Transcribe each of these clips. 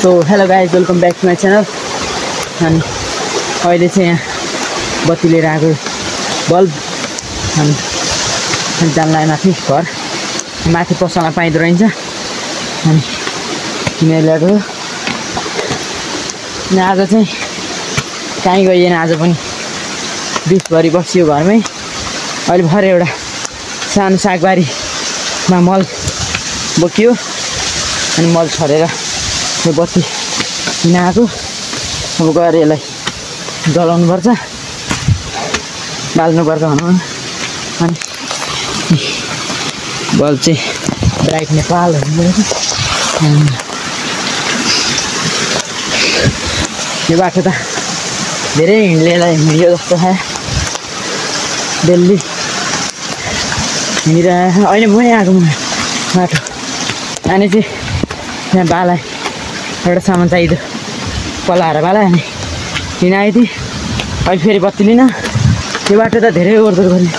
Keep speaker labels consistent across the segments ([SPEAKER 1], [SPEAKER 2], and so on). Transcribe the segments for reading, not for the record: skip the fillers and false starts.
[SPEAKER 1] So hello guys welcome back to my channel. अनि अहिले चाहिँ यहाँ बत्ती लिएर आएको बल्ब अनि जानलाई माथि घर माथि पसलमा पाइँदो रहेछ अनि किनेर ल्याएको। अनि आज चाहिँ कहीँ गइएन, आज पनि बिचभरि बसियो घरमै। अहिले भएर एउटा सानो सागबारीमा मल बोकियो अनि मल छरेर यो बत्ती किन आएको। अब गएर यसलाई जलाउनुपर्छ, बाल्नुपर्छ भनौँ न। अनि बल्ब चाहिँ ब्राइट नेपाल यो बाटो त धेरै हिँड्नेलाई हिँडियो जस्तो छ। दिल्ली हिँडिरहेको अहिले मै आएको बाटो अनि चाहिँ यहाँ बालाई एउटा सामान चाहियो पलाएर बाला अनि लिन आएको थिएँ। अहिले फेरि बत्ती लिन यो बाटो त धेरै ओहोरदोहोर गर्ने।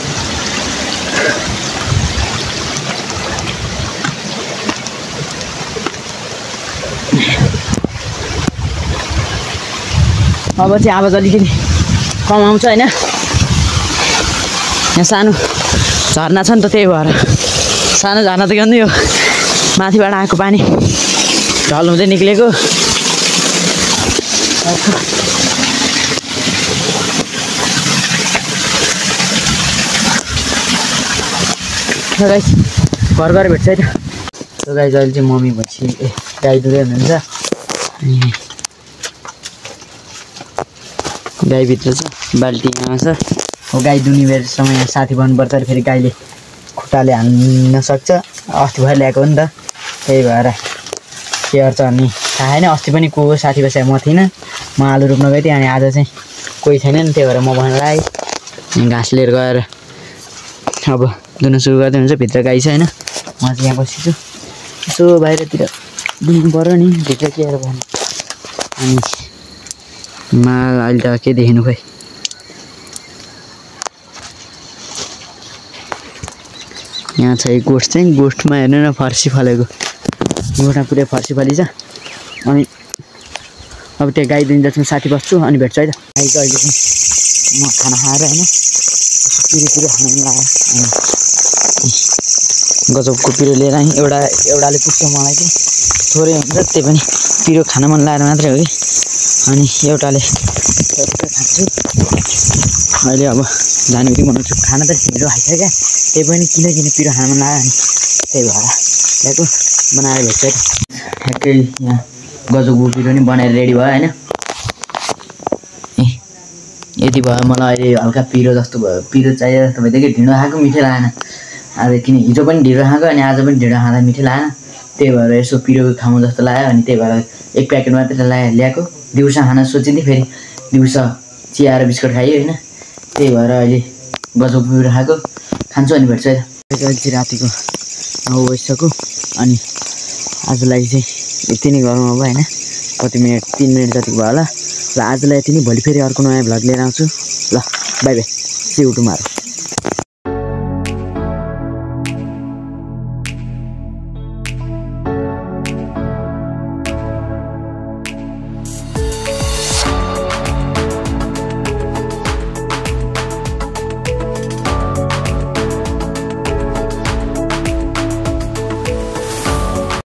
[SPEAKER 1] अब चाहिँ आवाज अलिकति कम आउँछ होइन। यहाँ सानो झरना छ नि त, त्यही भएर सानो झरना त के यो माथिबाट आएको पानी ढल हुँदै निक्लेको। गाइस घर घर भेट्छ है त। सो गाइस अहिले चाहिँ मम्मी भएपछि गाई दुधै हुनुहुन्छ। गाईभित्र छ, बाल्टी यहाँ छ। हो गाई दुनी बेरसम्म यहाँ साथी बन्नुपर्छ, फेरि गाईले खुट्टाले हान्न सक्छ। अस्ति भएर ल्याएको हो नि त, त्यही भएर के गर्छ भन्ने थाहा छैन। अस्ति पनि को साथी बसेर म थिइनँ, म आलु रोप्न गएको थिएँ। अनि आज चाहिँ कोही छैन नि, त्यही भएर म भनेर आएँ। घाँस लिएर गएर अब दुन सुरु गर्दै हुन्छ। भित्र गाई छ होइन, म चाहिँ यहाँ बसेछु। यसो बाहिरतिर दुन्नु पऱ्यो नि, भित्र के भन्नु। अनि अहिले त के देखिनु खोइ। यहाँ छ एक गोठ चाहिँ, गोठमा हेर्नु न फर्सी फलेको, गोठमा पुरै फर्सी फलिन्छ। अनि अब त्यो गाई दुई जसमा साथी बस्छु अनि भेट्छु है त। गाईको अहिले चाहिँ म खाना खाएर होइन पिरो खानु मन लाग्यो। अनि गजबको पिरो लिएर आएँ। एउटाले पुग्छ मलाई चाहिँ, थोरै हुन्छ त्यही पनि पिरो खान मन लागेर मात्रै हो कि। अनि एउटाले खान्छु अहिले। अब जाने बित्तिकै बनाउँछु। खाना त ढिलो खाइसक्यो क्या, त्यही पनि किन पिरो खान मन लाग्यो अनि त्यही भएर ल्याएको बनाएर भेट्छ। ठ्याक्कै यहाँ गजबको पिरो नि बनाएर रेडी भयो होइन। यति भयो। मलाई अहिले हल्का पिरो जस्तो भयो, पिरो चाहियो जस्तो भयो। कि ढिँडो खाएको मिठो लागेन आज, किन हिजो पनि ढिँडो खाएको अनि आज पनि ढिँडो खाँदा मिठो लागेन। त्यही भएर यसो पिरो खाउँ जस्तो लाग्यो। अनि त्यही भएर एक प्याकेट मात्रै ल्याएको। दिउँसो खान सोचिन्थेँ, फेरि दिउँसो चिया र बिस्कुट खाइयो होइन। त्यही भएर अहिले गजब पिरो खाएको खान्छु अनि भेट्छु है त। अहिले चाहिँ रातिको 9 बजिसक्यो अनि आजलाई चाहिँ यति नै गरौँ अब होइन। कति मिनट 3 मिनट जतिको भयो होला। ल आजलाई यति नै, भोलि फेरि अर्को नयाँ भ्लग लिएर आउँछु। ल bye bye, see you tomorrow.